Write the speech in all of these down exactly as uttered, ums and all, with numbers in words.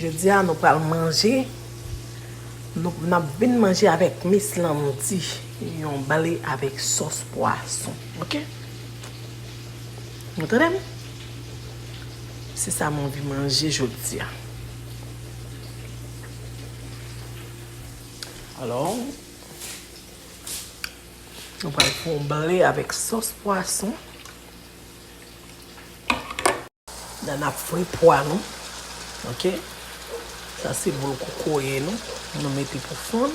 Jodi a, nou pral manje, nou, n ap vin manje avèk Miss Landy, yon ble avèk sòs pwason, oke? Nou tande m? Se sa m anvi manje jodi a. Alò, nou pral fè yon ble avèk sòs pwason. La, n ap fri pwa nou. Oke? Sa se boul kokoye nou. Nou mete pou fonn.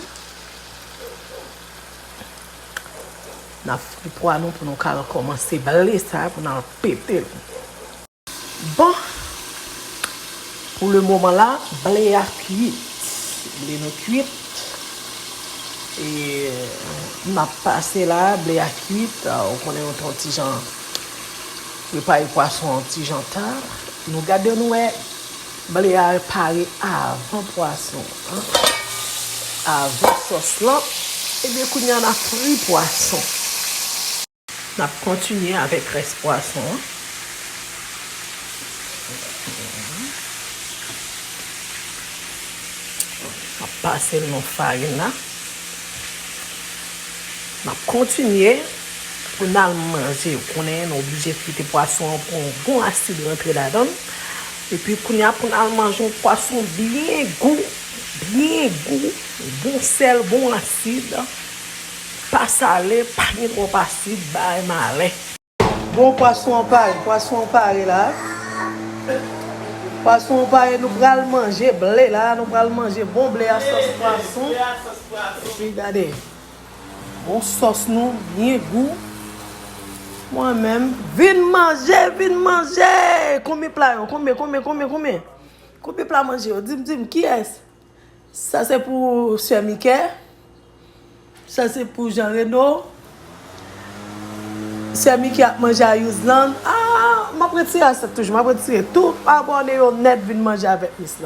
N ap fri pwa nou pou nou ka kòmanse ble sa, pou n al pete l. Bon, pou le moman la, ble a kwit. Ble nou kwit. E m ap pase la, ble a kwit. Ou konnen nou te yon ti jan prepare pwason an ti jan ta. Nou gade nou wè, ble a pare avan pwason an. Avan sòs lan. Ebyen, kounye a n ap fri pwason. N ap kontinye avèk rès pwason an. N ap pase l nan farin la. N ap kontinye pou n al manje. Ou konnen, nou oblije frite pwason an pou yon bon asid rantre ladan l. Epi kounye a pou n al manje yon pwason byen gou, byen gou, bon sèl, bon asid. Pa sale, pa gen twòp asid, bay malè. Bon, pwason an pare, pwason an pare la. Pwason an pare, nou pral manje ble la, nou pral manje bon ble a sòs pwason. Epi gade, bon sòs nou, byen gou. Mwen menm, vin manje, vin manje! Konbyen pla yo? Konbyen, konbyen, konbyen, konbyen? Konbyen pla manje yo? Di m, di m, kiyès? Sa se pou sè Mikè. Sa se pou Jean Reno. Sè Miki ap manje a Yuzlan. Ah, m ap retire asyèt toujou. M ap retire tout. Abòne yo nèt, vin manje avèk Miss lan.